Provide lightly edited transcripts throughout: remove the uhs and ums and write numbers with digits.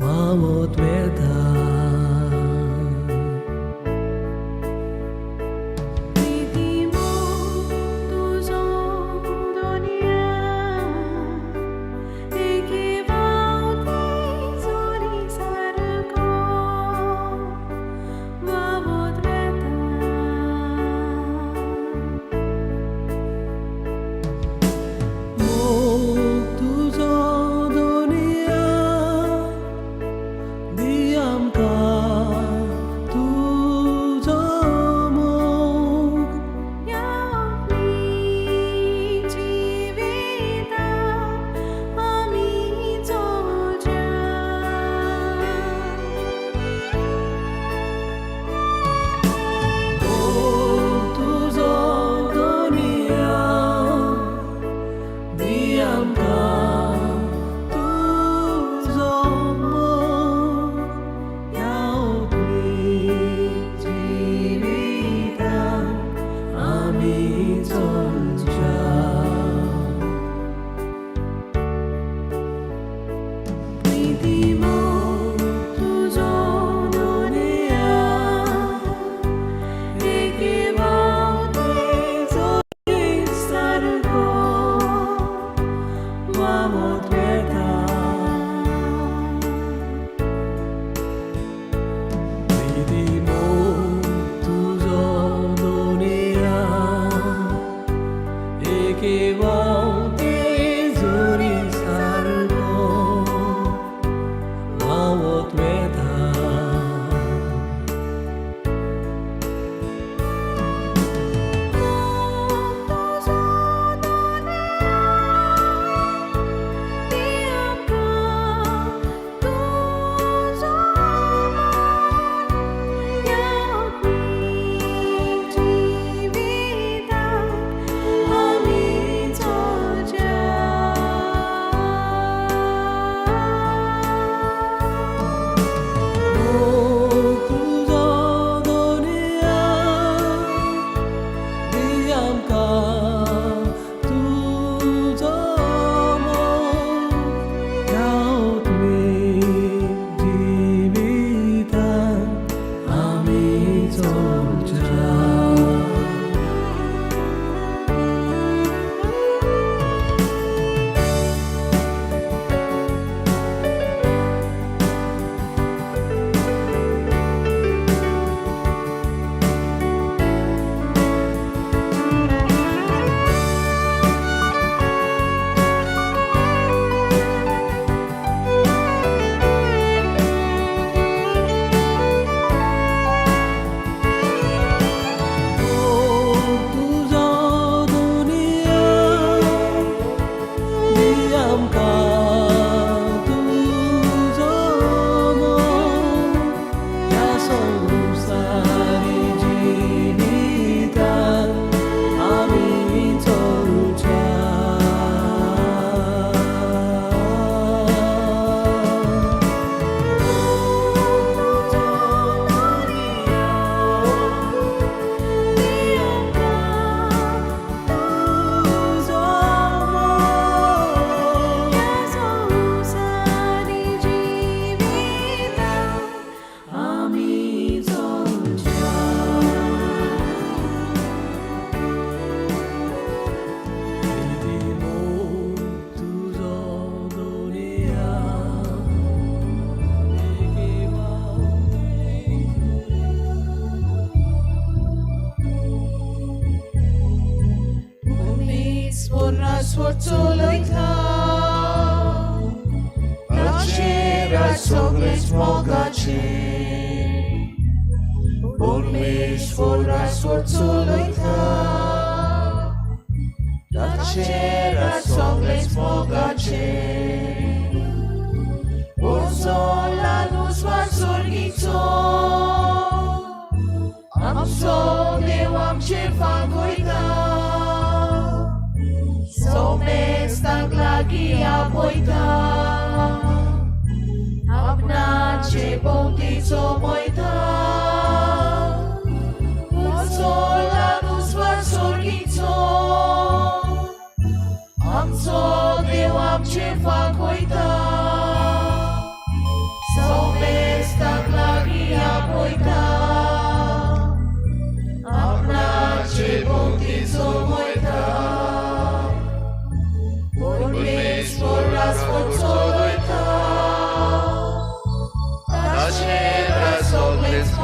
व्हांवत वेता.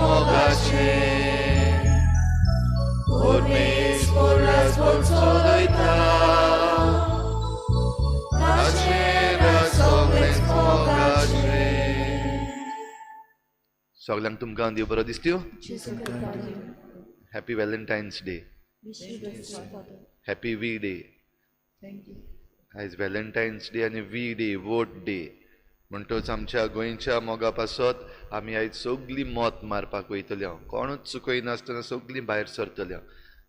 मोगाचे परमेश्वर राजभर चलयता ताचें राज सगळेंच मोगाचें. सगल्यांक तुमकां देव बरो दिसत्यो. Happy Valentine's Day, happy V Day. आयज व्हॅलेंटायन्स डे आनी वी डे, वोट डे म्हणटच आमच्या गोंयच्या मोगा पासत आमी आयज सगळीं मत मारपाक वयतले. कोणूच चुकयनासतना सगळीं भायर सरतले.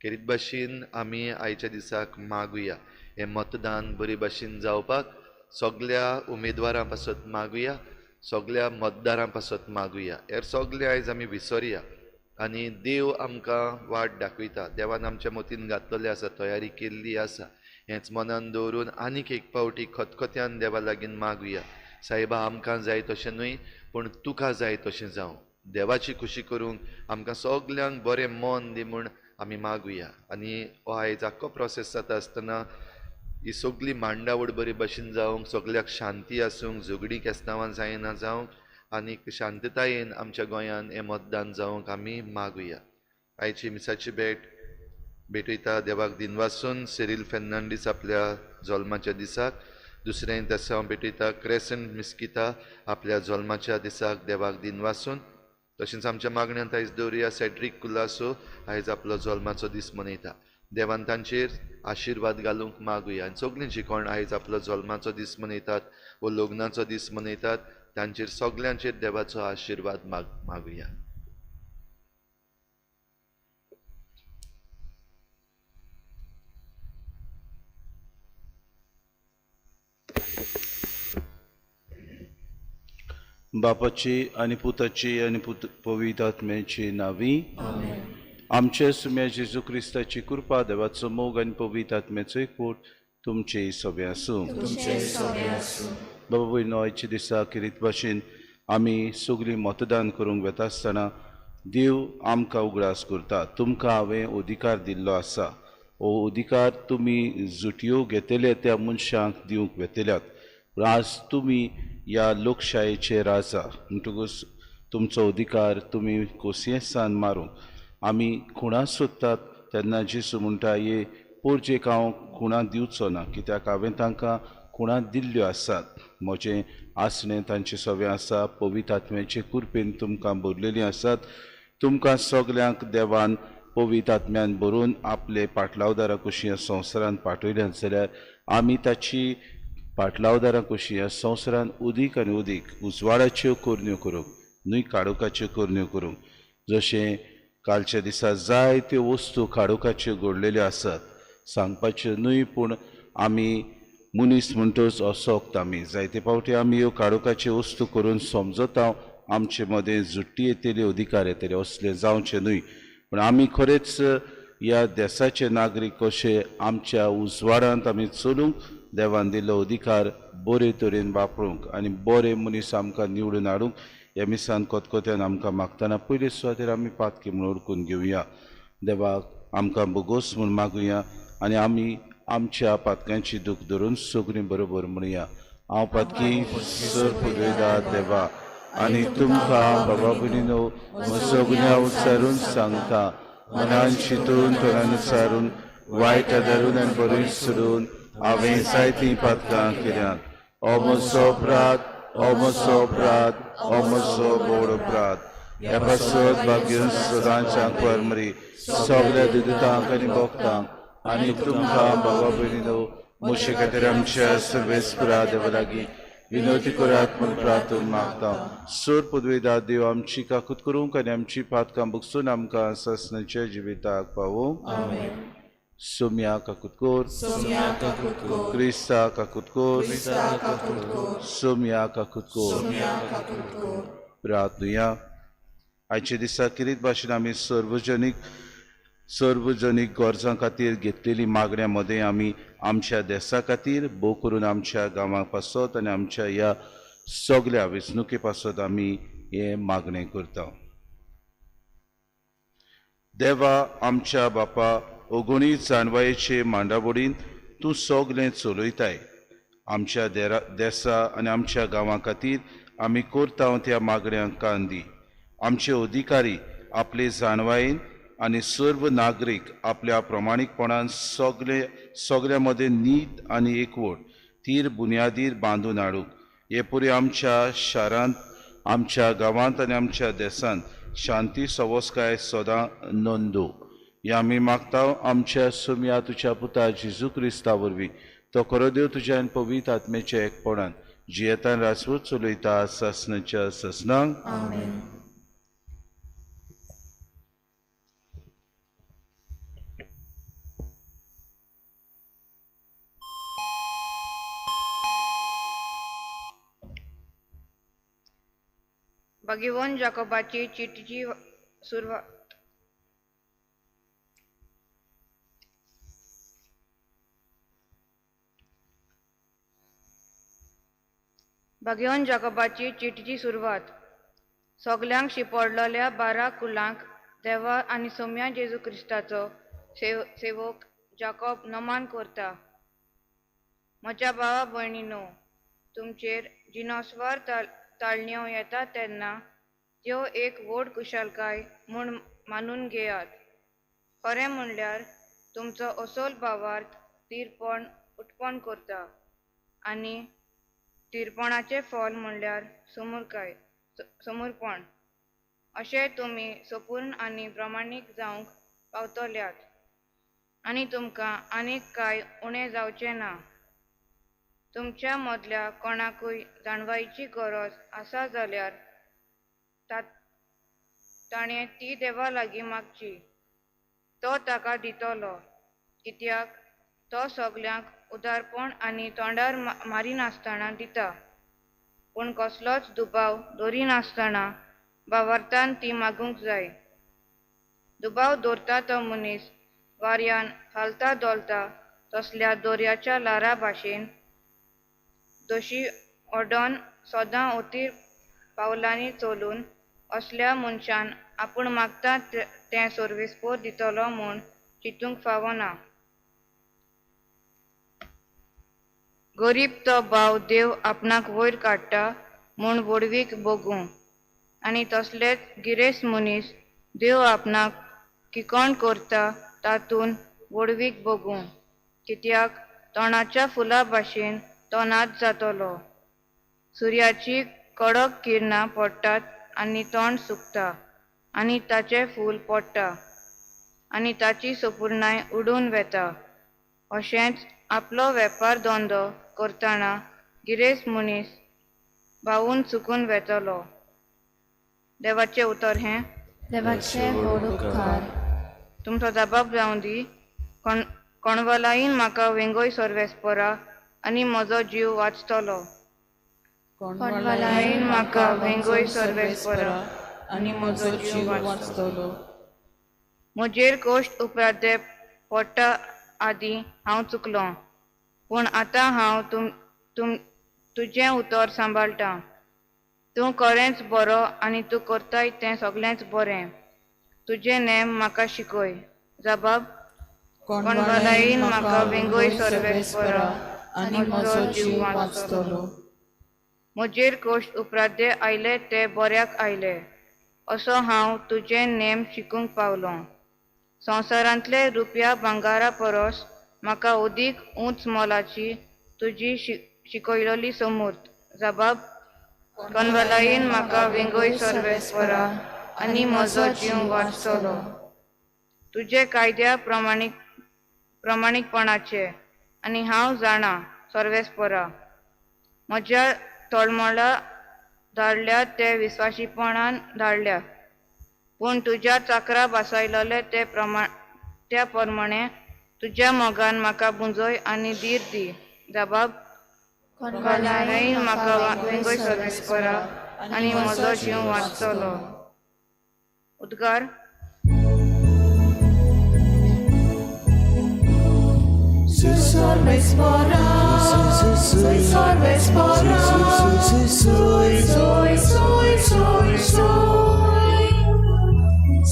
खेरीत भाशेन आमी आयच्या दिसाक मागुया हें मतदान बरे भाशेन जावपाक. सगल्या उमेदवारां पासत मागुया, सगल्या मतदारां पासत मागुया. हेर सगळें आयज आमी विसरया आनी देव आमकां वाट दाखयता. देवान आमच्या मतीन घातलेलें आसा, तयारी केल्ली आसा. हेंच मनान दवरून आनीक एक पावटी खतखत्यान देवा लागीं मागुया. सायबा, आमकां जाय तशें न्हय पूण तुका जाय तशें जावं. देवाची खुशी करूंक आमकां सगल्यांक बरें मन दी म्हूण आमी मागुया. आनी हो आयज आख्खो प्रोसेस जाता आसतना ही सगळी मांडावळ बरी भाशेन जावंक, सगल्याक शांती आसूंक, झगडीं केस्तांवां जायना जावंक आनीक शांततायेन आमच्या गोंयान हें मतदान जावंक आमी मागुया. आयची मिसाची भेट भेटयता देवाक दिनवासून सिरील फेर्नांडीस आपल्या जल्माच्या दिसाक. दुसरें तेसांव भेटयता क्रेसंट मिस्किता आपल्या जल्माच्या दिसाक देवाक दिनवासून. तशेंच आमच्या मागण्यांत आयज दवरुया सेड्रीक कुलासो आयज आपलो जल्माचो दीस मनयता. देवान तांचेर आशिर्वाद घालूंक मागुया. आनी सगळीं जी कोण आयज आपलो जल्माचो दीस मनयतात वो लग्नाचो दीस मनयतात तांचेर सगल्यांचेर देवाचो आशिर्वाद मागुया. बापाची आनी पुताची आनी पवित्र आत्म्याची नांवी. आमचे सुम्या जेजू क्रिस्ताची कृपा, देवाचो मोग आनी पवित्र आत्म्याचो एकवट तुमचे सगळे आसूं. बाबा भयणो, आयच्या दिसा खेरीत भाशेन आमी सगळीं मतदान करूंक वेता आसतना देव आमकां उगडास करता. तुमकां हांवें अधिकार दिल्लो आसा. हो अधिकार तुमी जुटयो घेतले त्या मनशांक दिवंक वेतल्यात. पूण आज तुमी ह्या लोकशायेचे राजा म्हणटकूच तुमचो अधिकार तुमी कोसियेसान मारूंक. आमी खुणां सोदतात तेन्ना जेजू म्हणटा, हे पोरजेक हांव खुणां दिवचो ना, कित्याक हांवें तांकां खुणां दिल्ल्यो आसात. म्हजें आसणें तांचें सगळें आसा. पवित्र आत्म्याचे कृपेन तुमकां भरलेलीं आसात. तुमकां सगल्यांक देवान पवित्र आत्म्यान भरून आपले पाटलावदारा कशी ह्या संवसारांत पाठयल्यात जाल्यार आमी ताची पाटलावदारां कशी ह्या संवसारांत उदीक आनी उदीक उजवाडाच्यो करण्यो करूंक न्हय काळोखाच्यो करण्यो करूंक. जशें कालच्या दिसा जायत्यो वस्तू काळोखाच्यो घडलेल्यो आसात, सांगपाच्यो न्हय, पूण आमी मनीस म्हणटच असोक्त आमी जायते फावटी आमी ह्यो काळोखाच्यो वस्तू करून समजता आमचे मदें जुट्टी येतली, अधिकार येतले. असलें जावचें न्हय. पूण आमी खरेंच ह्या देसाचे नागरीक कशे आमच्या उजवाडांत आमी चलूंक देवान दिल्लो अधिकार बरे तरेन वापरूंक आनी बरे मनीस आमकां निवडून हाडूंक ह्या मिसान खतखत्यान आमकां मागतना पयले सुवातेर आमी पातकी म्हूण ओळखून घेवया. देवाक आमकां बोगोस म्हूण मागुया आनी आमी आमच्या पातक्यांची दूख धरून सगळीं बरोबर म्हणुया. हांव पातकी सर पुजयता देवा आनी तुमकां बाबा भयणीनो सगळ्या उच्चारून सांगता, मनान चिंतून तोंडान उच्चारून वायट धरून आनी बरी सोडून हांवें जायतीं पातकां केल्यात. हो म्हजो अपराध, हो म्हजो अपराध, हो म्हजो व्हड अपराध. ह्या पासत भाग्य सदांच्या परमरी सगल्या दुदितांक आनी भक्तांक आनी तुमकां बाबा भयणीनो म्हजे खातीर आमच्या सर्वेस्परा देवा लागीं विनवती करात म्हूण प्रार्थना मागता. सोर पदवेदार देव आमची काकूत करूंक आनी आमची पातकां बगसून आमकां सासणाच्या जिविताक पावोवंक. सोम्या काकूत कर, क्रिस्ता काकूत कर, सोम्या काकूत कर. प्रार्थनुया. आयच्या दिसा खेरीत भाशेन आमी सर्वजनीक गरजां खातीर घेतलेली मागण्या मदें आमी आमच्या देसा खातीर भोव करून आमच्या गांवां पासत आनी आमच्या ह्या सगल्या वेंचणुके पासत आमी हें मागणें करता. देवा आमच्या बापा, अगणीत जाणवायेचे मांडावळीन तूं सगलें चलयताय. आमच्या देसा आनी आमच्या गांवां खातीर आमी करता त्या मागण्यांक कान दी. आमचे अधिकारी आपले जाणवायेन आनी सर्व नागरीक आपल्या प्रमाणीकपणान सगळे सगळ्या मदें नीत आनी एकवट तीर बुन्यादीर बांदून हाडूंक हे पुरी आमच्या शारांत, आमच्या गांवांत आनी आमच्या देशांत शांती सवस्काय सदां नोंदू. हे आमी मागता आमच्या सुम्या तुज्या पुता जेजू क्रिस्ता वरवीं. तो खरो देव तुज्या आनी पवित्र आत्म्याच्या एकपणान जियेतान राजवट चलयता सासणाच्या सासणाक. भगिवन जाकोबाची चिटीची सुरवात. भगिवन जाकोबाची चिटीची सुरवात. सगल्यांक शिपडलेल्या 12 कुलांक देवा आनी सोम्या जेजू क्रिस्ताचो सेवक जाकोब नमान करता. म्हज्या भावा भयणीनो, तुमचेर जिनोस्वार ताळण्यो येता तेन्ना त्यो एक व्हड कुशलकाय म्हूण मानून घेयात. खरें म्हणल्यार तुमचो असोल भावार्थ तीरपण उत्पन्न करता आनी तीरपणाचें फल म्हणल्यार समूरकाय समर्पण. अशें तुमी सपूर्ण आनी प्रमाणीक जावंक पावतल्यात आनी तुमकां आनीक कांय उणें जावचें ना. तुमच्या मदल्या कोणाकूय जाणवायची गरज आसा जाल्यार ताणें ती देवा लागीं मागची, तो ताका दितलो. कित्याक तो सगल्यांक उदारपण आनी तोंडार मारिनासतना दिता, पूण कसलोच दुबाव दवरिनासतना भावार्थान ती मागूंक जाय. दुबाव दवरता तो मनीस वाऱ्यान हालता धोलता तसल्या दोरयाच्या ल्हारां भाशेन दोशी ओडोन सदां ओतीर पावलांनी चलून असल्या मनशान आपूण मागता तें सर्वेस्पोर दितलो म्हूण चिंतूंक फावना. गरीब तो भाव देव आपणाक वयर काडटा म्हूण व्हडवीक भोगूं आनी तसलेच गिरेस्त मनीस देव आपणाक किकोण करता तातूंत व्हडवीक भोगूं. कित्याक तणाच्या फुलां भाशेन तो नाच जातलो. सुर्याची कडक किरणां पडटात आनी तोंड सुकता आनी ताचें फूल पडटा आनी ताची सपूर्णाय उडून वेता. अशेंच आपलो वेपार धंदो करतना गिरेस्त मनीस भावून सुकून वेतलो. देवाचें उतर हें. देवाचे व्हड उपकार. तुमचो जबाब जावं दी. कोणवलाईन म्हाका वेंगय सर्वेस्परा आनी म्हजो जीव वाचतलो. कोणवलाईन म्हाका वेंगय सर्वेस्परा आनी म्हजो जीव वाचतलो. म्हजेर कश्ट उपराधे पडटा आदीं हांव चुकलो, पूण आतां हांव तुजें उतर सांबाळटा. तूं खरेंच बरो आनी तूं करताय तें सगळेंच बरें. तुजें नेम म्हाका शिकय. जबाब. कोणवलाईन म्हाका वेंगय सर्वेस्परा आनी म्हजो जीव वाचतलो. म्हजेर कश्ट उपराधे आयले ते बऱ्याक आयले, असो हांव तुजें नेम शिकूंक पावलो. संवसारांतले रुपया भांगरा परस म्हाका अदीक उंच मोलाची तुजी शिकयलेली समूर्त. जबाब. कोणवलाईन म्हाका वेंगय सर्वेस्परा आनी म्हजो जीव वाचतलो. तुजे कायद्या प्रमाणीकपणाचे आनी हांव जाणा सर्वेस्परा. म्हज्या तळमळा धाडल्या ते विस्वाशीपणान धाडल्या, पूण तुज्या चाकरा भासायलेले ते त्या प्रमाणे तुज्या मोगान म्हाका बुंजय आनी धीर दी. जबाब. कोणवलाईन म्हाका वेंगय सर्वेस्परा आनी म्हजो जीव वाचतलो. उद्गार. Soy sorvespora, soy, soy, soy, soy, soy.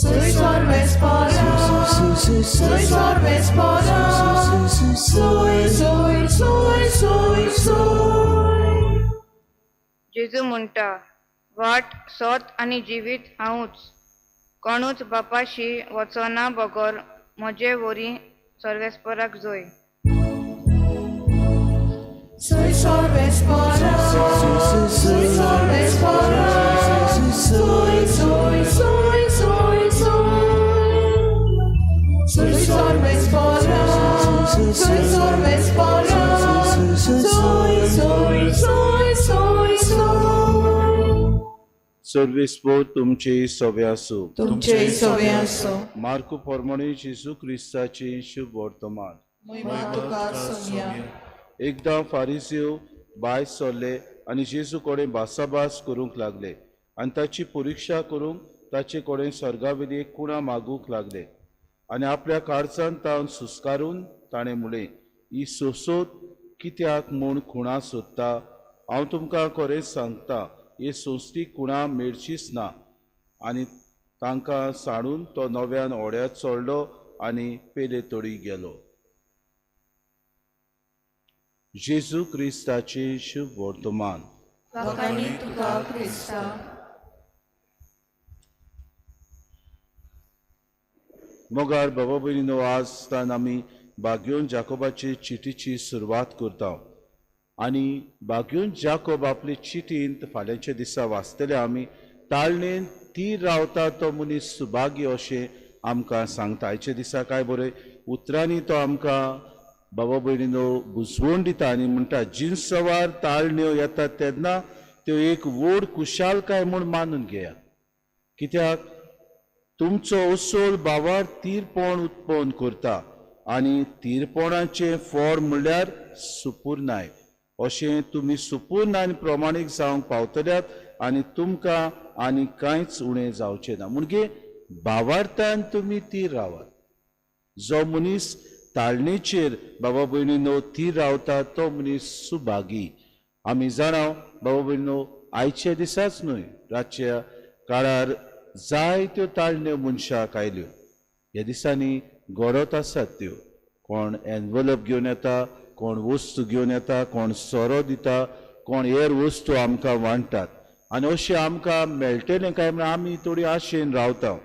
Soy sorvespora, soy sorvespora, soy, soy, soy, soy, soy. जेजू म्हणटा, वाट, सत आनी जिवीत हांवूच. कोणूच बापाशी वचना बगर म्हजे वरी सर्वेस्पराक जोय. Soy sorvespora, soy sorvespora, soy, soy, soy, soy, soy. Soy sorvespora, soy sorvespora, soy, soy, soy, soy, soy. सर्वेस्पोर तुमचे सवे आसूं. तुमचे सवे आसो. मार्कू पोरमोणे जेजू क्रिस्ताचे शुभ वर्तमान. मोहिमा तुका सोम्या. एकदां फारिजीव भायर सरले आनी जेजू कडेन भासाभास करूंक लागले आनी ताची परिक्षा करूंक ताचे कडेन सर्गावेली एक कुणा मागूंक लागले. आनी आपल्या काळजान तावन सुस्कारून ताणें म्हणलें, ही सोंसोत कित्याक म्हूण खुणा सोदता? हांव तुमकां खरेंच सांगता, ही सोंसती खुणा मेळचीच ना. आनी तांकां सांडून तो नव्यान होड्यांत चडलो आनी पेले तडी गेलो. जेजू क्रिस्ताचे शुभ वर्तमान. वाखाणी तुका क्रिस्ता. मोगार बाबा भयणीनो, आज तान आमी बाग्योन जाकोबाचे चिटीची सुरवात करता. आनी बाग्योन जाकोब आपले चिटींत फाल्यांच्या दिसा वाचतले आमी, ताळणेन तीर रावता तो मनीस सुभागी अशें आमकां सांगता. आयच्या दिसा काय बरें उतरांनी तो आमकां बाबा भयणीनो बुजवण दिता आनी म्हणटा, जिनसवार ताळण्यो येतात तेन्ना त्यो एक व्हड खुशालकाय म्हूण मानून घेयात, कित्याक तुमचो असोल बावार तीरपण उत्पन्न करता आनी तीरपणाचें फळ म्हणल्यार सुपूर्णाय. अशें तुमी सुपूर्ण आनी प्रमाणीक जावंक पावतल्यात आनी तुमकां आनी कांयच उणें जावचें ना. म्हणजे बावार्थान तुमी तीर रावात. जो मनीस ताळणेचेर बाबा भयणीनो तीर रावता तो मनीस सुभागी. आमी जाणा बाबा भयणीनो, आयच्या दिसाच न्हय, रातच्या काळार जायत्यो ताळण्यो मनशाक आयल्यो. ह्या दिसांनी घडत आसात त्यो. कोण एनवलप घेवन येता, कोण वस्तू घेवन येता, कोण सोरो दिता, कोण हेर वस्तू आमकां वांट्टात. आनी अशें आमकां मेळटलें काय म्हण आमी थोडी आशेन रावता.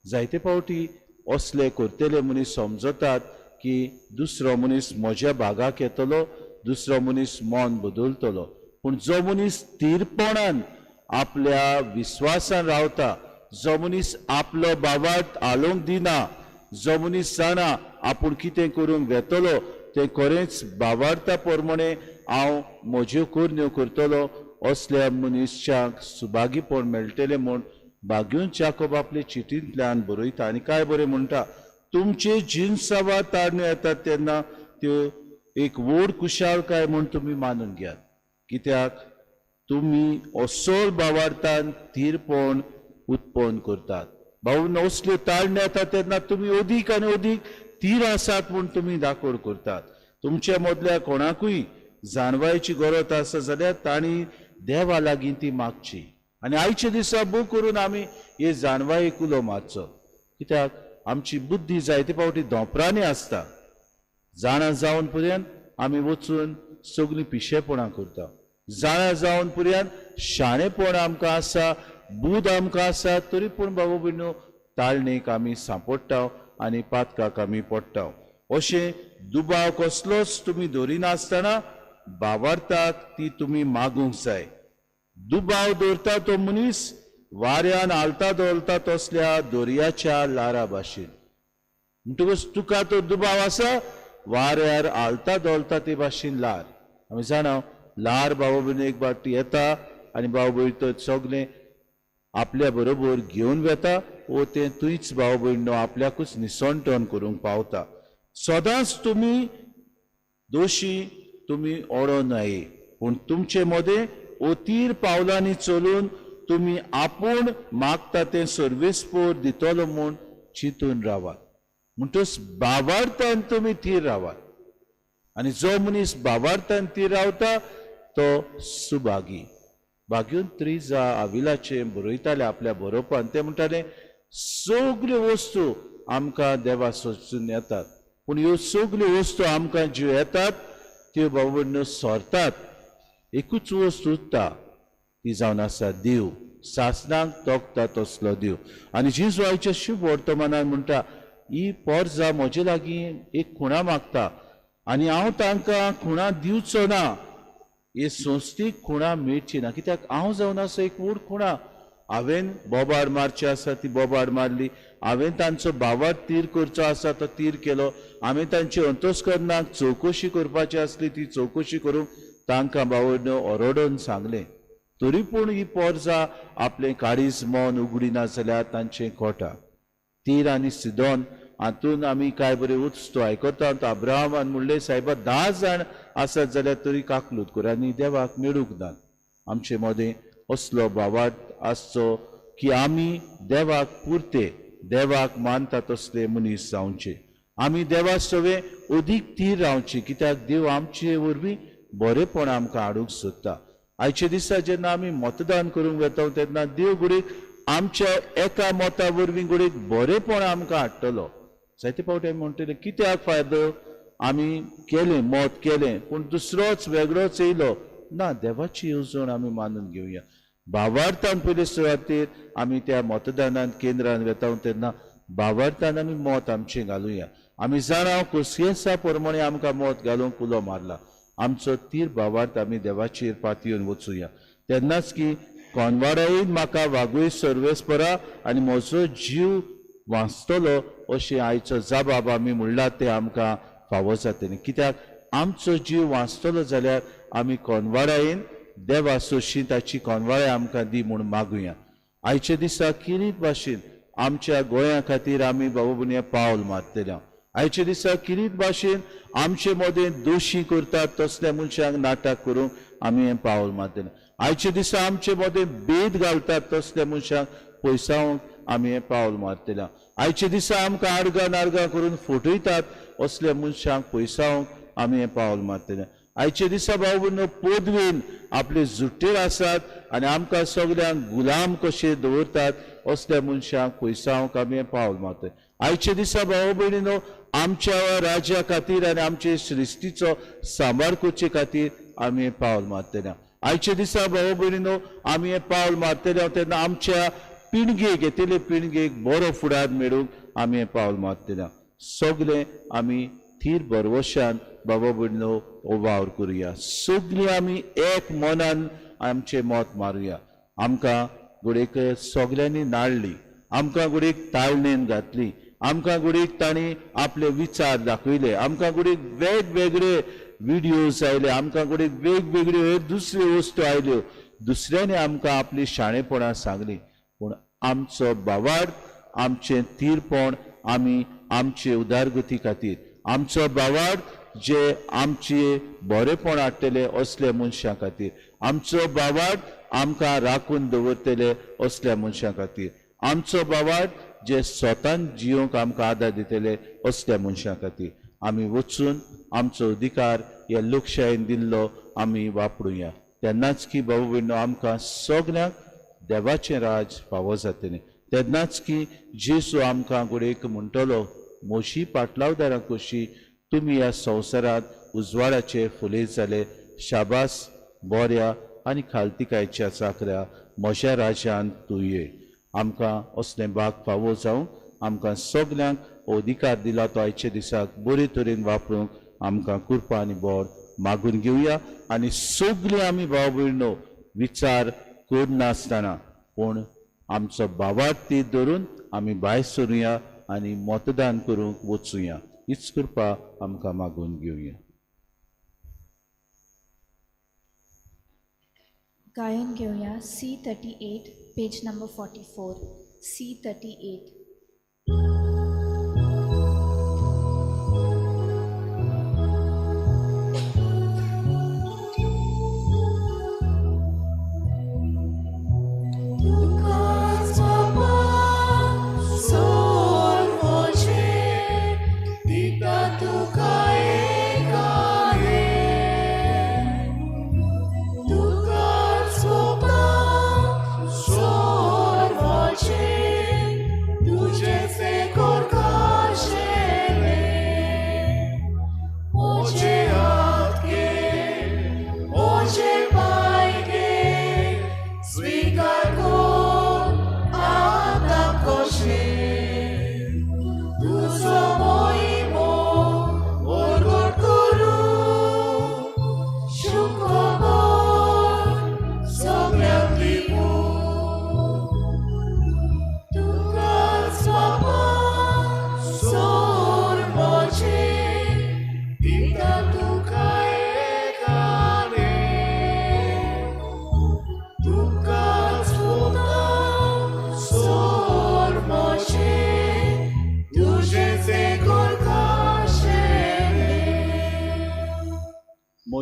जायते फावटी असले करतले मनीस समजतात की दुसरो मनीस म्हज्या भागाक येतलो, दुसरो मनीस मन बदलतलो. पूण जो मनीस तीरपणान आपल्या विस्वासान रावता, जो मनीस आपलो बाबात हालोवंक दिना, जो मनीस जाणा आपूण कितें करूंक वेतलो तें खरेंच बाबार्था प्रमाणे हांव म्हज्यो करण्यो करतलो, असल्या मनीसाक सुभागीपण मेळटलें म्हूण बाग्यून जाकोब आपले चिटींतल्यान बरयता. आनी काय बरें म्हणटा, तुमचे जिनसावा ताळण्यो येतात तेन्ना त्यो एक व्हड खुशालकाय म्हूण तुमी मानून घेयात, कित्याक तुमी असोल बावार्थान थीरपण उत्पन्न करतात. भाऊ, असल्यो ताळण्यो येतात तेन्ना तुमी अदीक आनी अदीक थीर आसात म्हूण तुमी दाखोड करतात. तुमच्या मदल्या कोणाकूय जाणवायची गरज आसा जाल्यार तांणी देवा लागीं ती मागची. आनी आयच्या दिसा बूक करून आमी हे जाणवायेक उलो मारचो, कित्याक आमची बुद्धी जायते फावटी धोंपरांनी आसता. जाणा जावन पर्यंत आमी वचून सगळीं पिशेपणां करता. जाणा जावन पर्यंत शाणेपण आमकां आसा, बूद आमकां आसा, तरी पूण बाबा भयणीनो ताळणेक आमी सांपडटा आनी पातकाक आमी पडटा. अशें दुबाव कसलोच तुमी दवरिनासतना बावार्थाक ती तुमी मागूंक जाय. दुबाव दवरता तो मनीस वाऱ्यान हालता धोलता तसल्या दर्याच्या लारा भाशेन. म्हणटकूच तुका तो दुबाव आसा, वाऱ्यार हालता धोलता ते भाशेन लार. आमी जाणा लार बाबा भयणीनो एक फावटी येता आनी बाबा भयण तो सगळें आपल्या बरोबर घेवन वता वो तें थंयच भाव भयणीनो आपल्याकूच निसणटण करूंक पावता. सदांच तुमी दोशी तुमी ओडो न्हय, पूण तुमचे मदें ओतीर पावलांनी चलून तुमी आपूण मागता तें सर्वेस्पोर दितलो म्हूण चिंतून रावात. म्हणटच बाबार्थान तुमी थीर रावात. आनी जो मनीस बाबार्थान थीर रावता तो सुभागी. बाग्यून त्रिजा आविलाचे बरयताले आपल्या बरोवपान, ते म्हणटाले सगल्यो वस्तू आमकां देवा सोचून येतात, पूण ह्यो सगल्यो वस्तू आमकां ज्यो येतात त्यो बाबा सरतात. एकूच वस्तू उरता, ती जावन आसा देव. सासणाक तोखता तसलो देव. आनी जेजू आयच्या शुभ वर्तमानान म्हणटा, ही पोरजा म्हजे लागीं एक खुणा मागता आनी हांव तांकां खुणा दिवचो ना. हे संस्थेक खुणा मेळची ना, कित्याक हांव जावन आसा एक व्हड खुणा. हांवें बोबाड मारची आसा ती बोबाड मारली, हांवें तांचो बावाड तीर करचो आसा तो तीर केलो, हांवें तांची अंतस्करणाक चवकशी करपाची आसली ती चवकशी करूंक तांकां बावडनो ओरडून सांगलें. तरी पूण ही पोरजा आपलें काळीज मन उगडिना जाल्यार तांचें कोटा. तीर आनी सिदोन हातून आमी कांय बरे उत्सव आयकतात. अब्राहमान म्हणलें, सायबा 10 जाण आसत जाल्यार तरी काकलूत कर, आनी देवाक मेळूंक नात. आमचे मदें असलो भावार्थ आसचो की आमी देवाक पुरते, देवाक मानता तसले मनीस जावचे. आमी देवा सवे अदीक तीर रावचे, कित्याक देव आमचे वरवीं बरेपण आमकां हाडूंक सोदता. आयच्या दिसा जेन्ना आमी मतदान करूंक वता तेन्ना देव घडयेक आमच्या एका मता वरवीं घडयेक बरेपण आमकां हाडटलो. जायते फावटी आमी म्हणटले कित्याक फायदो, आमी केलें मत केलें पूण दुसरोच वेगळोच येयलो. ना, देवाची येवजण आमी मानून घेवया. भावार्थान पयले सुवातेर आमी त्या मतदानान केंद्रान वता तेन्ना भावार्थान आमी मत आमचें घालुया. आमी जाणा कोसियेंसा प्रमाणे आमकां मत घालूंक उलो मारला. आमचो तीर भावार्थ आमी देवाचेर पातयेवन वचुया. तेन्नाच की कोनवाडायेन म्हाका वागय सर्वेस्परा आनी म्हजो जीव वाचतलो अशें आयचो जबाब आमी म्हणला तें आमकां फावो जातलें. कित्याक आमचो जीव वाचतलो जाल्यार आमी कोनवाडायेन देवा सोशी ताची कोनवाडाय आमकां दी म्हूण मागुया. आयच्या दिसा किरीत भाशेन आमच्या गोंया खातीर आमी बाबा भुरग्यां पावल मारतले. आयच्या दिसा किरीत भाशेन आमचे मदें दोशी करतात तसल्या मनशांक नाटक करूंक आमी हें पावल मारतले. आयच्या दिसा आमचे मदें भेद घालतात तसल्या मनशांक पयसावंक आमी हें पावल मारतले. आयच्या दिसा आमकां आडगां नाडगां करून फटयतात असल्या मनशांक पयसावंक आमी हें पावल मारतले. आयच्या दिसा भाव भयणीनो पदवेन आपले जुट्टेर आसात आनी आमकां सगल्यांक गुलाम कशे दवरतात असल्या मनशांक पयसावंक आमी हें पावल मारतले. आयच्या दिसा भाव भयणीनो आमच्या राज्या खातीर आनी आमचे सृश्टीचो सांबाळ करचे खातीर आमी हें पावल मारतले. आयच्या दिसा भाव भयणीनो आमी हें पावल मारतले तेन्ना आमच्या पिणगेक येतले पिणगेक बरो फुडार मेळूंक आमी हें पावल मारतले. सगलें आमी थीर भरवशान बाबा भयणीनो हो वावर करुया. सगळीं आमी एक मनान आमचें मत मारुया. आमकां घडयेक सगल्यांनी नाडली, आमकां घडयेक ताळणेन घातली, आमकां घडयेक तांणी आपले विचार दाखयले, आमकां घडयेक वेगवेगळे विडियोज आयले, आमकां घडयेक वेगवेगळ्यो दुसऱ्यो वस्तू आयल्यो, दुसऱ्यांनी आमकां आपली शाणेपणां सांगली. पूण आमचो भावार्थ, आमचें तीरपण आमी आमचे उदारगती खातीर, आमचो भावार्थ जे आमचे बरेपण हाडटले असल्या मनशां खातीर, आमचो भावार्थ आमकां राखून दवरतले असल्या मनशां खातीर, आमचो भावार्थ जे स्वतान जियोंक आमकां आदार दितले असल्या मनशां खातीर आमी वचून आमचो अधिकार ह्या लोकशायेन दिल्लो आमी वापरुया. तेन्नाच की भाऊ भयणीनो आमकां सगल्यांक देवाचें राज फावो जातलें. तेन्नाच की जेजू आमकां घडयेक म्हणटलो, म्हजी पाटलावदारां कशी तुमी ह्या संवसारांत उजवाडाचे फुले जाले. शाबास बऱ्या आनी खालतिकायच्या चाकऱ्या, म्हज्या राज्यांत तूं ये. आमकां असलें भाग फावो जावंक आमकां सगल्यांक अधिकार दिला तो आयच्या दिसाक बरे तरेन वापरूंक आमकां कृपा आनी बोर मागून घेवया. आनी सगळीं आमी भाव भयणो विचार करनासतना पूण आमचो भावार्थ धरून आमी भायर सरुया आनी मतदान करूंक वचुया. हीच कृपा आमकां मागून घेवया. गायन घेवया C38 page number 44. C38. Tukas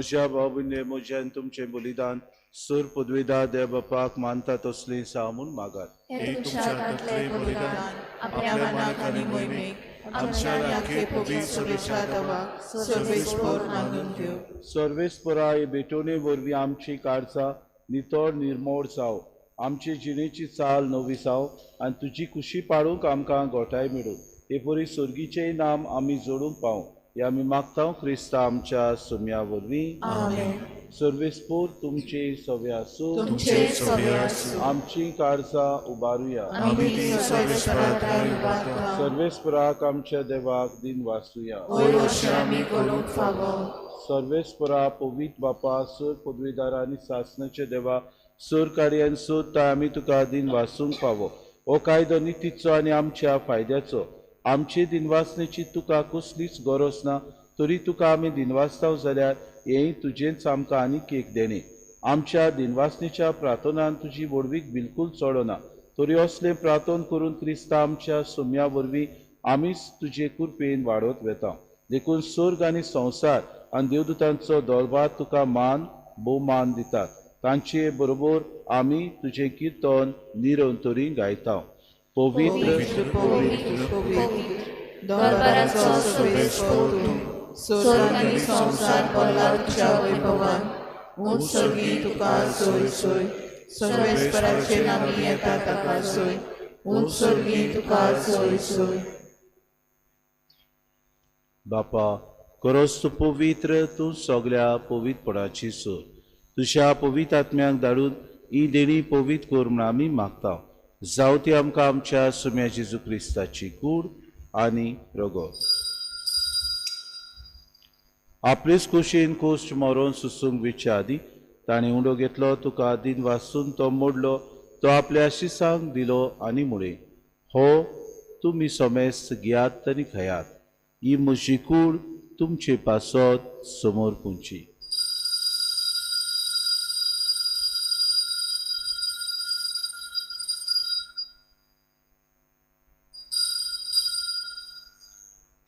म्हज्या भाव-भयणीं म्हजें आनी तुमचें बलिदान सूर पदवीदार देव बापाक मानता तसलीं जावं म्हूण मागात. हे तुमच्या हातांतलें बलिदान आपल्या मनाक आनी मोहिमेक आमच्या आख्खे पवित्र सभेच्या देवाक सर्वेस्पर मानून घेव. सर्वेस्परा हे भेटवणे वरवीं आमची काळजां नितळ निर्मोळ जावं, आमचे जिणेची चाल नवी जावं आनी तुजी खुशी पाळूंक आमकां गोठाय मेळूं. हे परी सर्गीचें नाम आमी जोडूंक पावूं हे आमी मागता क्रिस्ता आमच्या सुम्या वरवीं. आमेन. सर्वेस्पर तुमचे सवे आसूं. तुमचे सवे आसूं. आमची काळजां उबारुया. आमी ती सर्वेस्परा ठांय उबारता. सर्वेस्पराक आमच्या देवाक दिन वासुया. वयर अशें आमी करूंक फावो. सर्वेस्परा पवित्र बापा सर पदवीदार आनी सासणाचे देवा सर कार्य आनी सोदता आमी तुका दिन वासूंक फावो. हो कायदो नितीचो आनी आमच्या फायद्याचो. आमचे दिनवासनेची तुका कसलीच गरज ना तरी तुका आमी दिनवासताव जाल्यार हेंय तुजेंच आमकां आनीक एक देणें. आमच्या दिनवासनेच्या प्रार्थनान तुजी व्हडवीक बिलकूल चडना तरी असलें प्रार्थन करून क्रिस्ता आमच्या सोम्या वरवीं आमीच तुजे कृपेन वाडत वेता. देखून स्वर्ग आनी संवसार आनी देवदूतांचो दरबार तुका मान भोवमान दितात. तांचे बरोबर आमी तुजें किर्तन निरंतरी गायता. पवित्र पवित्र पवित्र दरबाराचो सर्वेस्पर तूं, स्वर्ग आनी संवसार भरला तुज्या वैभवान. ऊंच सर्गी तुका सोय सोय, सर्वेस्पराचे नामी येता ताका सोय. ऊंच सर्गी तुका सोय सोय. बापा खरोच तूं पवित्र, तूं सगळ्या पवित्रपणाची सोय. तुज्या पवित्र आत्म्याक धाडून ही देणी पवित्र कर म्हूण आमी मागता. जावं ती आमकां आमच्या सुम्या जेजू क्रिस्ताची कूड आनी रगत. आपलेच कुशीन कोश्ट मरोन सुसूंक विच्या आदी ताणें उंडो घेतलो, तुका दिन वासून तो मोडलो, तो आपल्या शिसांक दिलो आनी म्हळें, हो तुमी समेस्त घेयात आनी खायात, ही म्हजी कूड तुमचे पासत समोर पुंची.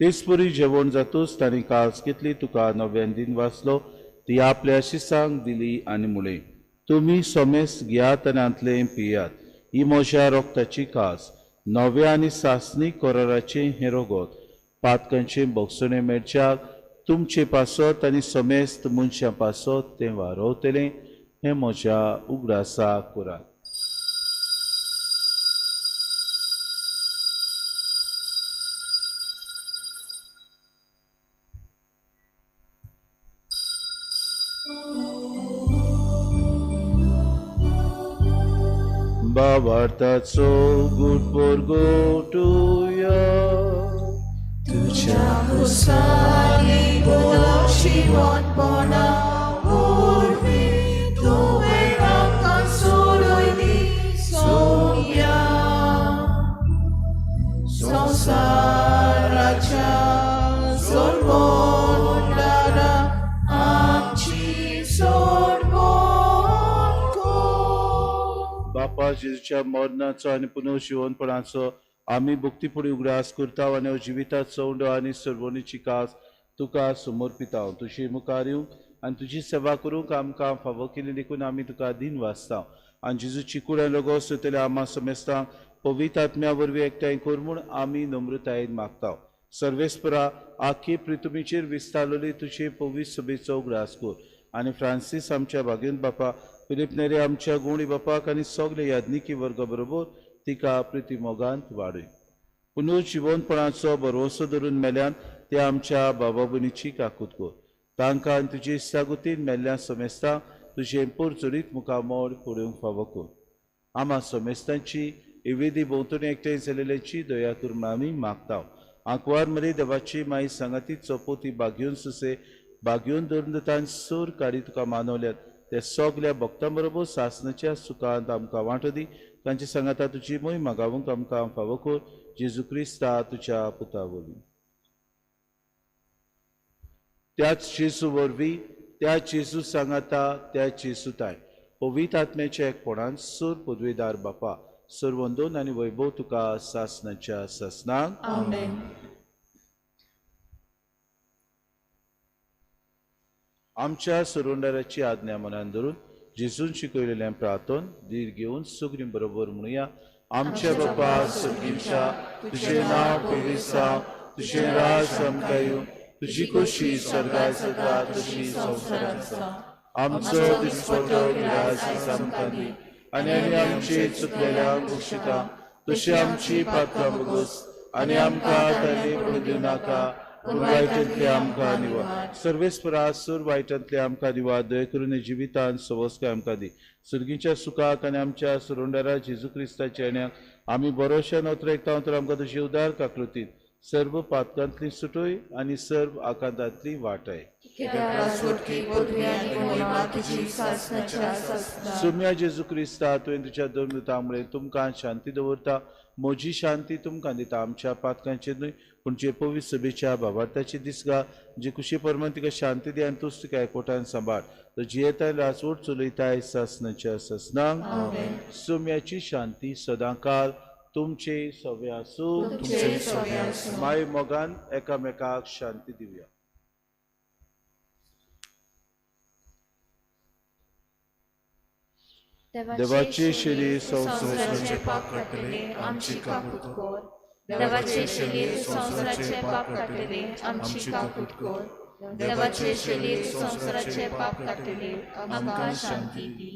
तेचपरी जेवण जातूच ताणें कास घेतली, तुका नव्यान दिन वाचलो, ती आपल्या शिसांक दिली आनी म्हळें, तुमी समेस्त घेयात आनी हांतलें पियात, ही म्हज्या रक्ताची कास, नव्या आनी सासणीक कराराचें हें रगत, पातकांचें भोगसणें मेळच्याक तुमचे पासत आनी समेस्त मनशां पासत तें वारवतलें, हें म्हज्या उगडासाक करात. बाबार्थाचो गुटपोर गोटुया तुज्या कुसांनी शिवणपणा वरवीं तुवें आमकां सोडयली सोम्या. संवसाराच्या सोडवणारा आमची सोडवण कर. बापा जेजूच्या मरणाचो आनी पुनर्जिवनपणाचो आमी भक्तीपुडी उगडास करता आनी जिविताचो उंडो आनी सर्वणीची कास तुका समर्पिता. तुजी मुखार येवंक आनी तुजी सेवा करूंक आमकां फावो केली देखून आमी तुका दिन वाचता. आनी जेजूची कूड आनी रगत सोदतल्या आमा समेस्तांक पवित्र आत्म्या वरवीं एकठांय कर म्हूण आमी नम्रतायेन मागता. सर्वेस्परा आखी पृथ्वीचेर विस्तारलेली तुजे पवित्र सभेचो उगडास कर आनी फ्रांसीस आमच्या भाग्यवंत बापा, फिलीप नेरे आमच्या गुणी बापाक आनी सगळे याज्ञिकी वर्गा बरोबर तिका प्रिती मोगांत वाडय. पुनर्जिवनपणाचो भरवंसो धरून मेल्यान ते आमच्या बाबा भयणीची काकूत कर. तांकां आनी तुजे इश्टागतीन मेल्ल्या समेस्तांक तुजें पोरचोरीत मुखामोड पळोवंक फावो कर. आमा समेस्तांची इवेदी भोंवतणी एकठांय जाल्ल्याची दया कर म्हूण आमी मागता. आंकवार मरे देवाची माई सांगाती चपोती बागयोवन सुसे बागयोवन धरून तान सूर काडी तुका मानवल्यात ते सगल्या भक्तां बरोबर सासणाच्या सुखांत आमकां वांटो दी. तांचे सांगाता तुजी मोय मागावंक आमकां फावो कर. जेजू क्रिस्ता तुज्या पुता वरवीं. त्याच जेजू वरवीं, त्याच जेजू सांगाता, त्याच जेजू ताय पवित्र आत्म्याच्या एकपणान सूर पदवीदार बापा सर्वंदोन आनी वैभव तुका सासणाच्या सासणाक. आमेन. आमच्या सुरुंडाराची आज्ञा मनान धरून जेजून शिकयलेल्या प्रार्थन धीर घेवन सगळीं बरोबर म्हणुया. आमच्या बापा सर्गीच्या, तुजें नांव पवित्र जावं, तुजें राज आमकां येवं, तुजी खोशी स्वर्गात जाता तशी संवसारांत जावं. आमचो दिसपटो ग्रास आमकां दी आनी आमी आमचे चुकलेल्या बक्षिता तशी आमची पात्रां बगोस आनी आमकां ताणे पडूं दिवं नाका, पूण वायटांतले आमकां निवा. सर्वेस्परा सूर वायटांतले आमकां दिवा, दया करून जिवितान सवस्काय आमकां दी. सुर्गीच्या सुखाक आनी आमच्या सुरुंडारा जेजू क्रिस्ताच्या येण्याक आमी बरोशा नोत्र एकता तर आमकां तुजी उदार काकृतीत सर्व पातकांतली सुटोय आनी सर्व आकांतांतली वाटाय. सुम्या जेजू क्रिस्ता, तुवें तुज्या दोन दुतां तुमकां शांती दवरता, म्हजी शांती तुमकां दिता. आमच्या पातकांचेर न्हय पूण जे पवित्र सभेच्या बाबार्थाची दिसगा जे कुशी परमान तिका शांती दी आनी तूच तिका एकवटान सांबाळ. तो जियेताय राजवट चलयताय सासनाच्या सासनांक. सुम्याची शांती सदांकाल तुमचे सवे आसूं. माय मोगान एकामेकाक शांती दिवया. देवाचे शरीर संवसाराचे पाप काडटले आमची काकूत कर. देवाचे शरीर संवसाराचे पाप काडटले आमची काकूत कर. देवाचे शरीर संवसाराचे पाप काडटले आमकां शांती दी.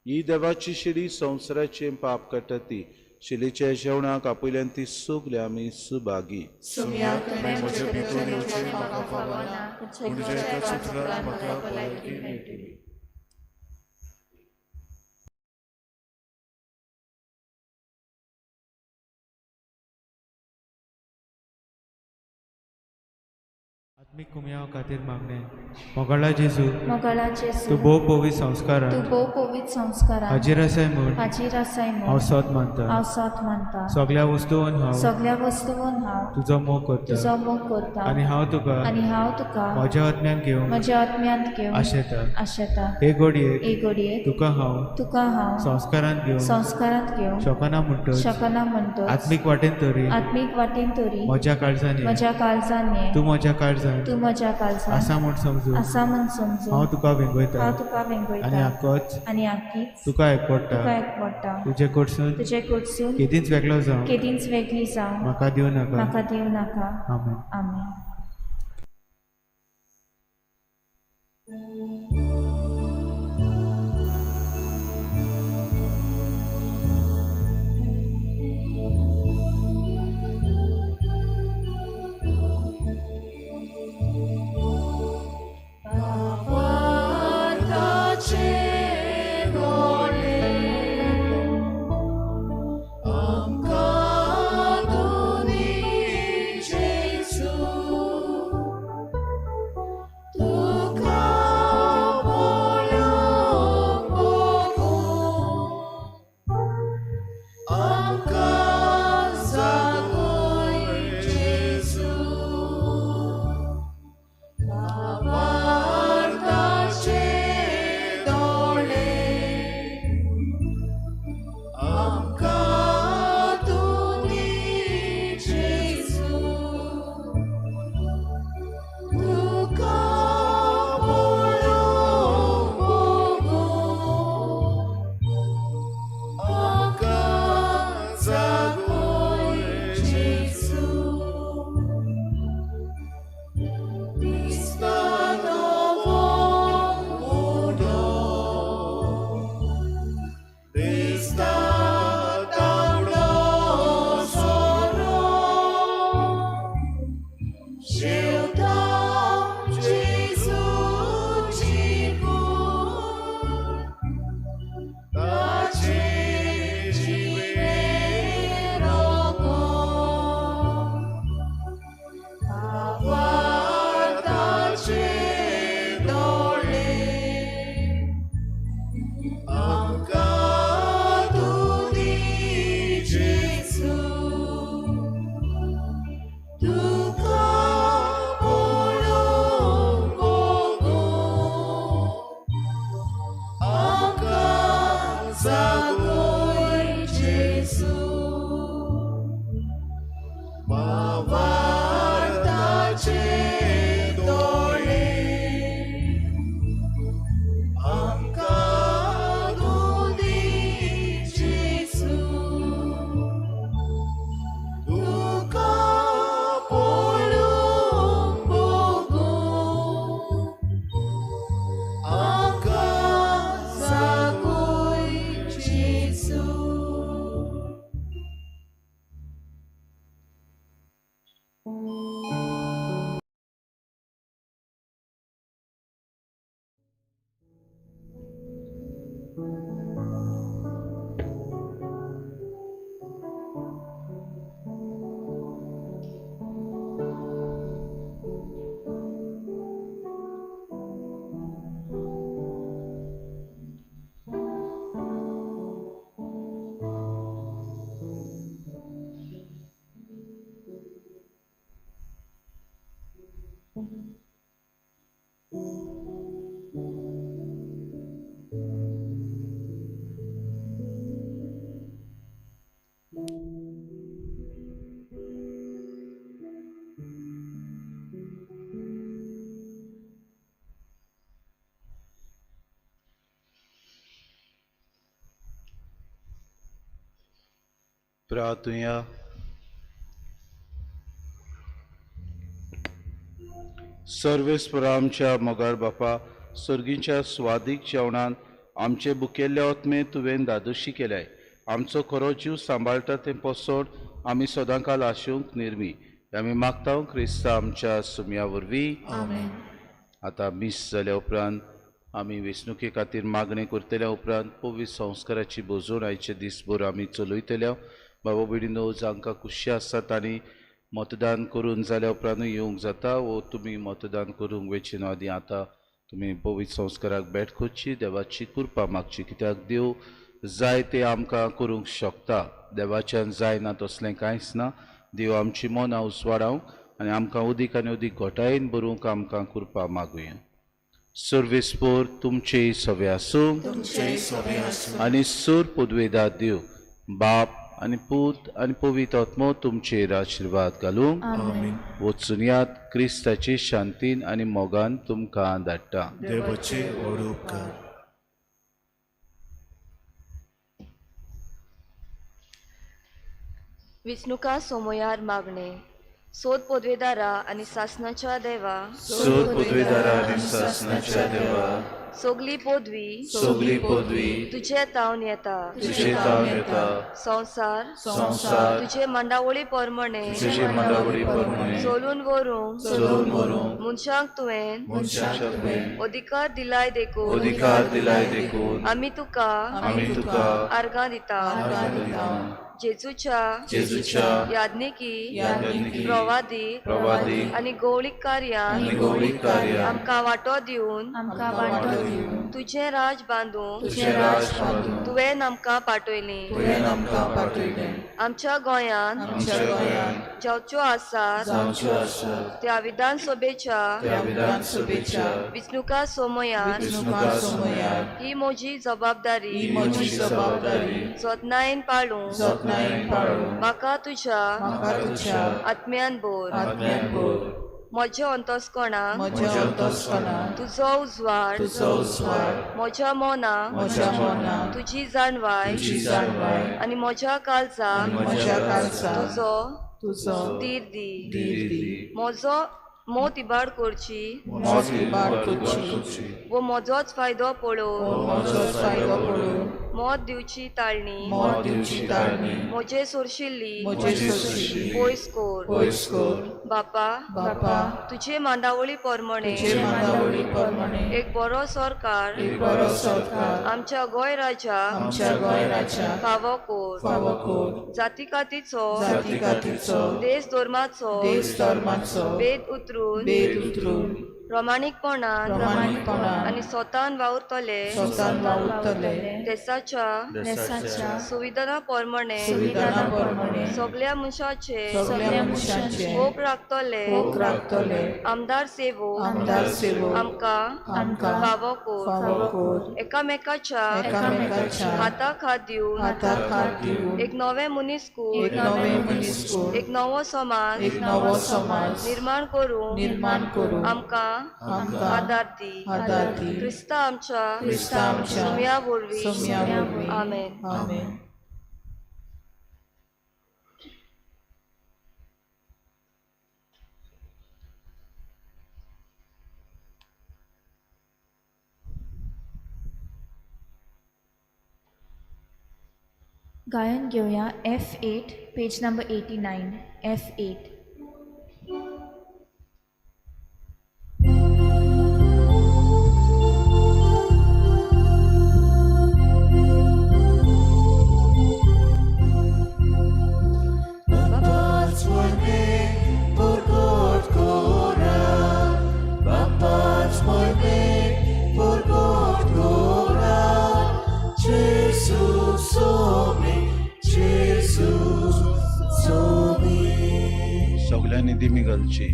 ही देवाची शिडी संवसाराचे पाप काडटा ती शिलेच्या जेवणाक आपयल्यान ती सगळी आमी सुभागी. म्हजे भितर येवचें म्हाका फावना, पूण तुज्या एकाच उतरान म्हाका भलायकी मेळटली. आत्मीक कुमयाव खातीर मागणें. मोगाळा जेजू, मोगाळा जेजू, तूं भोव पवित्र संस्कारान, तूं भोव पवित्र संस्कारान हाजीर आसाय म्हूण, हाजीर आसाय म्हूण हांव सोद मानता, हांव सोद मानता. सगळ्या वस्तून हांव, सगळ्या वस्तून हांव तुजो मोग करता, तुजो मोग करता. आनी हांव तुका, आनी हांव तुका म्हज्या आत्म्यान घेवन, म्हज्या आत्म्यांत घेवन आशेता, आशेता. हे घडयेक, हे घडयेक तुका हांव, तुका हांव संस्कारांत घेवन, संस्कारांत घेवन शकना म्हणटच, शकना म्हणटच, आत्मीक वाटेन तरी, आत्मीक वाटेन तरी म्हज्या काळजान, म्हज्या काळजान ये, तूं म्हज्या काळजान, तूं म्हज्या काळजान आसा म्हूण समजून, आसा म्हूण समजून हांव तुका वेंगयता, हांव तुका वेंगयता. आनी आकोच आनी आकीच तुका एकवडटा, तुका एकवडटा. तुजे कडसून, तुजे कडसून केदींच वेगळो जावं, केदींच वेगळी जावं म्हाका दिवं नाका, म्हाका दिवं नाका. आमेन. आमेन. तुका प्रार्थुया. सर्वेस्पर आमच्या मोगाळ बापा, सर्गीच्या स्वादीक जेवणान आमचे बुकेल्ले आत्मे तुवें दादोशी केल्याय. आमचो खरो जीव सांबाळटा तें पोसोड आमी सदांकाल आशूंक निर्मी. आमी मागता क्रिस्ता आमच्या सुमया वरवीं. आतां मीस जाल्या उपरांत आमी वेंचणुके खातीर मागणें करतल्या उपरांत पवित्र संस्काराची भोजवण आयचे दीसभर आमी चलयतल्या. बाबा भयणीनो, जांकां खुशी आसा तांणी मतदान करून जाल्या उपरांतूय येवंक जाता वो तुमी मतदान करूंक वेचे न्हू आदी आतां तुमी पवित्र संस्काराक भेट करची, देवाची कृपा मागची. कित्याक देव जाय ते आमकां करूंक शकता. देवाच्यान जायना तसलें कांयच ना. देव आमची मनां उजवाडावंक आनी आमकां उदीक आनी उदीक घोटायेन भरूंक आमकां कृपा मागुया. सर्वेस्पर तुमचे सवे आसूं आनी सूर पदवेदार देव बाप आनी पूत आनी पवित्र आत्मो तुमचेर आशिर्वाद घालूंक. वचून यात क्रिस्ताची शांतीन आनी मोगान तुमकां धाडटा. देवाचे व्हड उपकार. विष्णुका सोमयार मागणे. सोद पदवेदारा आनी सासनाच्या देवा, सोद पदवेदारा आनी सासनाच्या देवा, सगली पदवी, सगली पदवी तुजे तावन येता, तुजे तावन येता. संवसार, संवसार तुजे मांडावळी प्रमाणे, तुजे मांडावळी प्रमाणे चलून व्हरूंक, चलून व्हरूंक मनशांक तुवें, मनशांक तुवें अधिकार दिलाय देखून, अधिकार दिलाय देखून आमी तुका, आमी तुका आर्गां दिता. आर्गां दिता. जेजूच्या, जेजूच्या याज्ञिकी, याज्ञिकी प्रवादी, प्रवादी आनी गौळीक कार्यान, आनी गौळीक कार्यान आमकां वांटो दिवन, आमकां वांटो दिवन तुजें राज बांदूंक, तुजें राज बांदूंक तुवें आमकां पाठयलें. तुवें आमकां पाठयलें. आमच्या गोंयांत, आमच्या गोंयांत जावच्यो आसात, जावच्यो आसात त्या विधानसभेच्या, त्या विधानसभेच्या विष्णुका सोमयान विष्णुका सोमयान ही म्हजी जबाबदारी, ही म्हजी जबाबदारी जतनायेन पाळूंक, जतनायेन पाळूंक म्हाका तुज्या, म्हाका तुज्या आत्म्यान भर, आत्म्यान भर. म्हज्या अंतस्कणाक, म्हज्या अंतस्कणाक तुजो उजवाड, तुजो उजवाड, म्हज्या मनाक, म्हज्या मनाक तुजी जाणवाय, तुजी जाणवाय आनी म्हज्या काळजाक, म्हज्या काळजाक तुजो तुजो धीर दी. धीर दी. म्हजो मोत इबाड करची, मोत इबाड करची वो म्हजोच फायदो पळोवन, म्हजोच फायदो पळोवन मत दिवची ताळणी, मत दिवची ताळणी म्हजे सोरशिल्ली, म्हजे सोरशिल्ली पयस कर. पयस कर. बापा, बापा, तुजे मांडावळी प्रमाणे, तुजे मांडावळी प्रमाणे एक बरो सरकार, एक बरो सरकार आमच्या गोंय राज्याक, आमच्या गोंय राज्याक फावो कर. फावो कर. जाती कातीचो, जाती कातीचो देश धर्माचो, देश धर्माचो भेद उतरून, भेद उतरून प्रमाणीकपणान, प्रमाणीकपणान आनी स्वतान वावुरतले, स्वतान वावुरतले देशाच्या, देसाच्या संविधाना प्रमाणे, संविधाना प्रमाणे सगल्या मनशाचे, सगल्या मनशांचे हक राखतले, हक राखतले आमदार सेवक, आमदार सेवक आमकां, आमकां फावो कर. फावो कर. एकामेकाच्या, एकामेकाच्या हाताक हात दिवन, हाताक हात दिवन एक नवें मनीसकूळ, एक नवें मनीसकूळ, एक नवो समाज, एक नवो समाज निर्माण करूंक, निर्माण करूंक आमकां आमकां आदार दी. आदार दी. क्रिस्ता आमच्या, क्रिस्ता आमच्या सुमया वरवीं. सुमया वरवीं. आमेन. आमेन. गायन घेवया F8, page number 89, F8. सगल्यांनी दिमी घालची.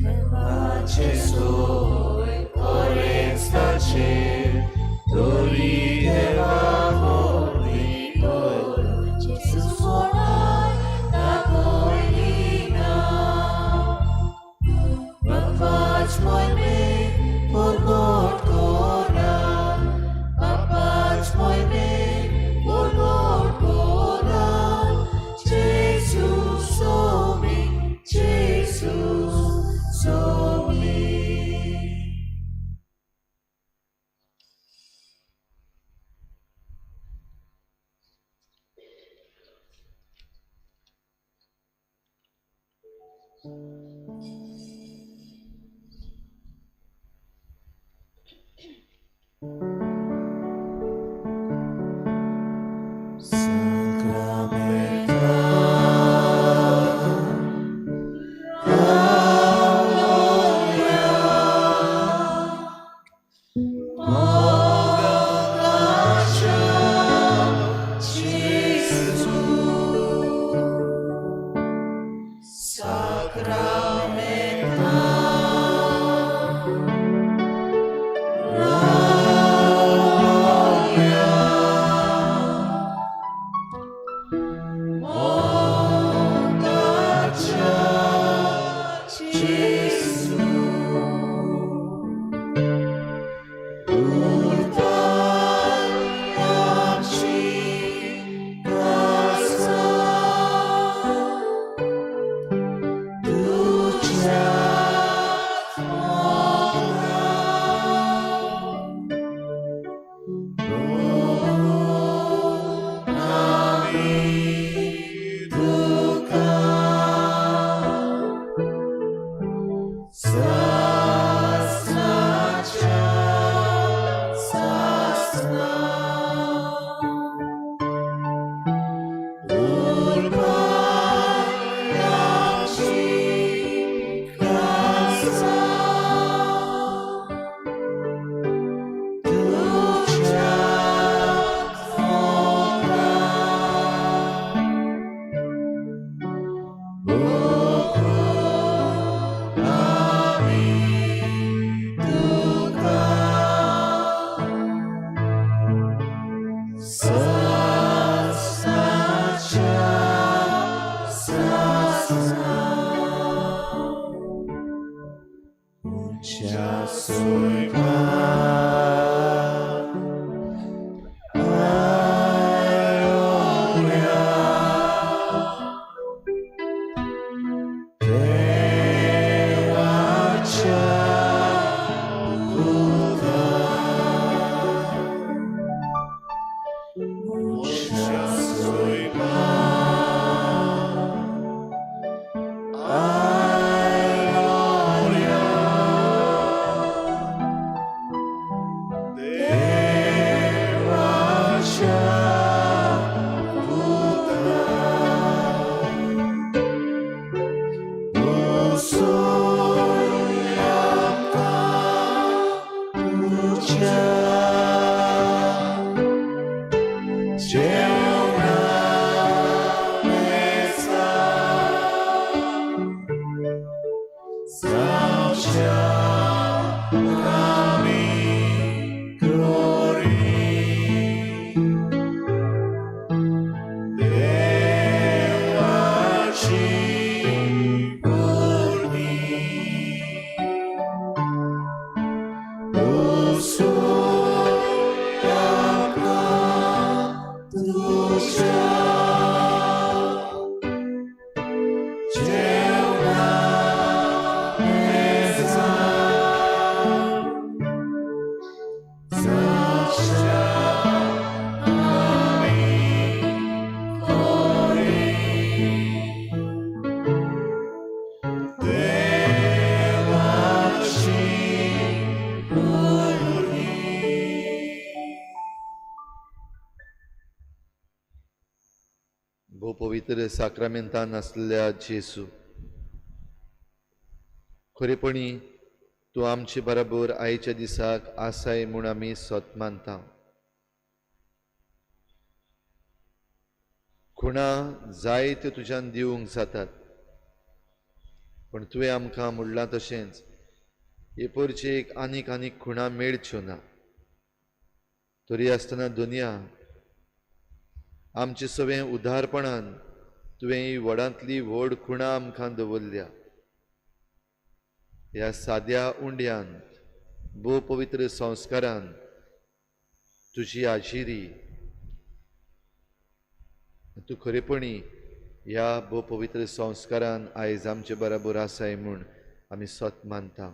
पवित्र साक्रामेंतान आसल्या जेसू, खरेपणी तूं आमचे बराबर आयच्या दिसाक आसाय म्हूण आमी सत मानता. खुणा जायत्यो तुज्यान दिवंक जातात, पूण तुवें आमकां म्हणलां तशेंच हे परचेक आनीक आनीक खुणा मेळच्यो ना. तरी आसतना दुनिया आमचे सगळें उदारपणान तुवें ही व्हडांतली व्हड खुणा आमकां दवरल्या. ह्या साद्या उंड्यांत भोव पवित्र संस्कारान तुजी आजिरी तूं खरेपणी ह्या भोव पवित्र संस्कारान आयज आमचे बराबर आसाय म्हूण आमी सत मानता.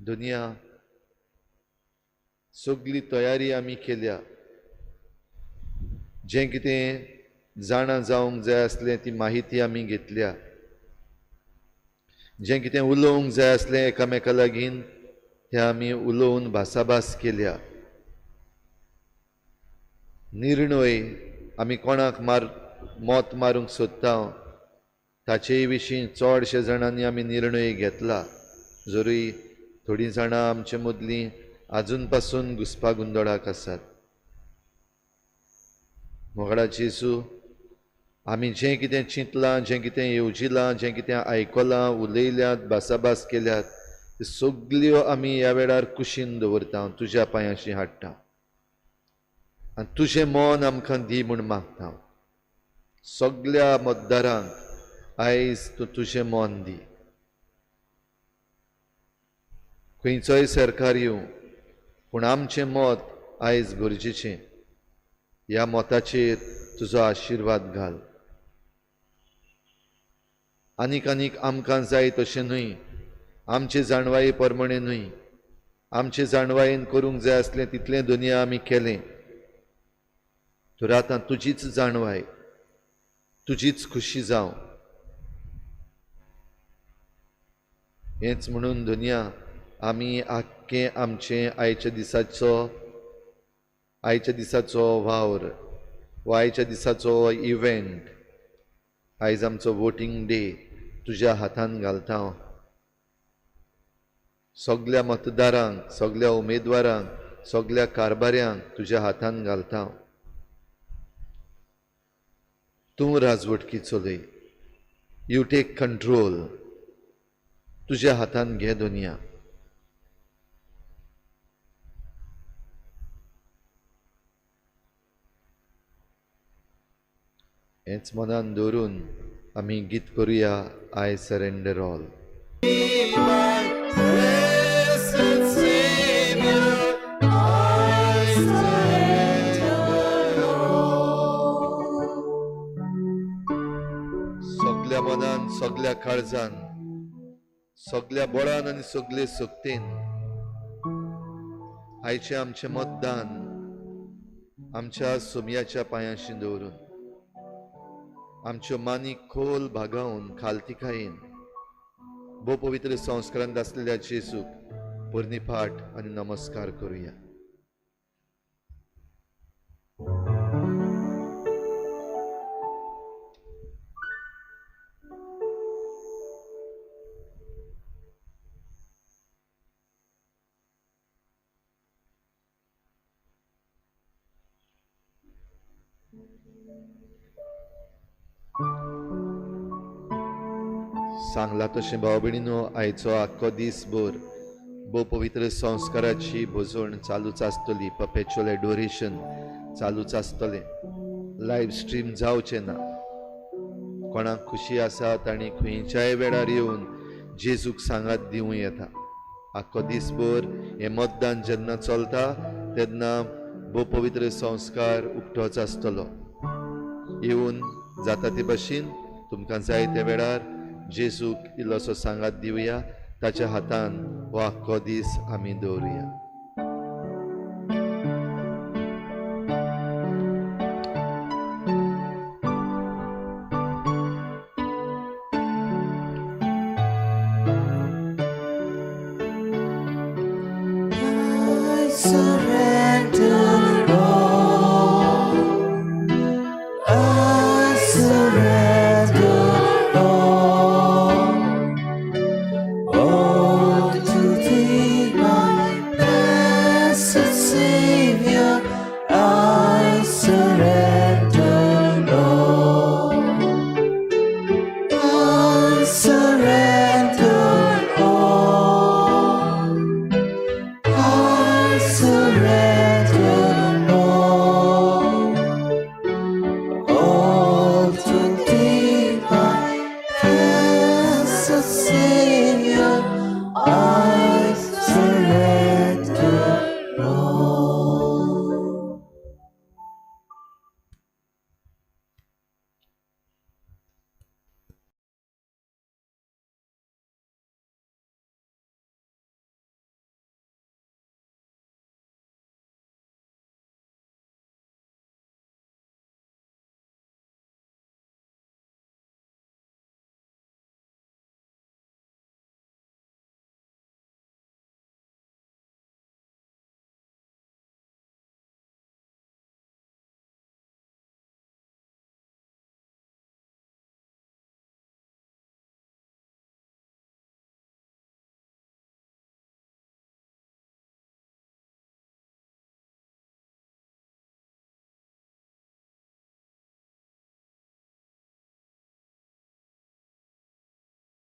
दुनिया सगली तयारी आमी केल्या, जें कितें जाणा जावंक जाय आसलें ती माहिती आमी घेतल्या, जें कितें उलोवंक जाय आसलें एकामेका लागीं तें आमी उलोवन भासाभास केल्या. निर्णय आमी कोणाक मत मारूंक सोदता ताचेय विशीं चडशे जाणांनी आमी निर्णय घेतला, जरूय थोडीं जाणां आमचे मदलीं आजून पासून घुसपा गोंदळाक आसात. मोगाळा जेजू, आमी जें कितें चिंतलां, जें कितें येवजिलां, जें कितें आयकलां, उलयल्यात, भासाभास केल्यात, त्यो सगल्यो आमी ह्या वेळार कुशीन दवरता, तुज्या पांयांशी हाडटा आनी तुजें मन आमकां दी म्हूण मागता. सगल्या मतदारांक आयज तूं तुजें मन दी. खंयचोय सरकार येवं, पूण आमचें मत आयज गरजेचें. ह्या मताचेर तुजो आशिर्वाद घाल. आनीक आनीक आमकां जाय तशें न्हय, आमचे जाणवाये प्रमाणें न्हय, आमचे जाणवायेन करूंक जाय आसलें तितलें दुनिया आमी केलें, तर आतां तुजीच जाणवाय, तुजीच खुशी जावं. हेंच म्हणून दुनिया आमी आख्खें आमचें आयच्या दिसाचो वावर वा आयच्या दिसाचो इव्हेंट, आयज आमचो वोटींग डे तुज्या हातान घालता. सगल्या मतदारांक, सगल्या उमेदवारांक, सगल्या कारभाऱ्यांक तुज्या हातान घालता. तूं राजवटकी चलय, you take control, तुज्या हातान घे दुनिया. हेंच मनान दवरून आमी गीत करुया, I surrender all. सगल्या मनान, सगल्या काळजान, सगल्या बळान आनी सगले शक्तीन आयचें आमचें मतदान आमच्या सोमयाच्या पांयांशी दवरून, आमच्यो मानी खोल भागावन खालतिकायेन भोव पवित्र संस्कारांत आसलेल्या जेजूक पोरणी फाट आनी नमस्कार करुया. सांगला तशें भाव भयणीनो, आयचो आख्खो दीसभर भोव पवित्र संस्काराची भोजवण चालूच आसतली. परपेच्युअल एडोरेशन चालूच आसतलें. लायव्ह स्ट्रीम जावचें ना. कोणाक खुशी आसा तांणी खंयच्याय वेळार येवन जेजूक सांगात दिवं येता. आख्खो दीसभर हें मतदान जेन्ना चलता तेन्ना भोव पवित्र संस्कार उक्तोच आसतलो. येवन जाता ते भशेन तुमकां जाय त्या वेळार जेजूक इल्लोसो सांगात दिवया. ताच्या हातान हो आख्खो दीस आमी दवरुया.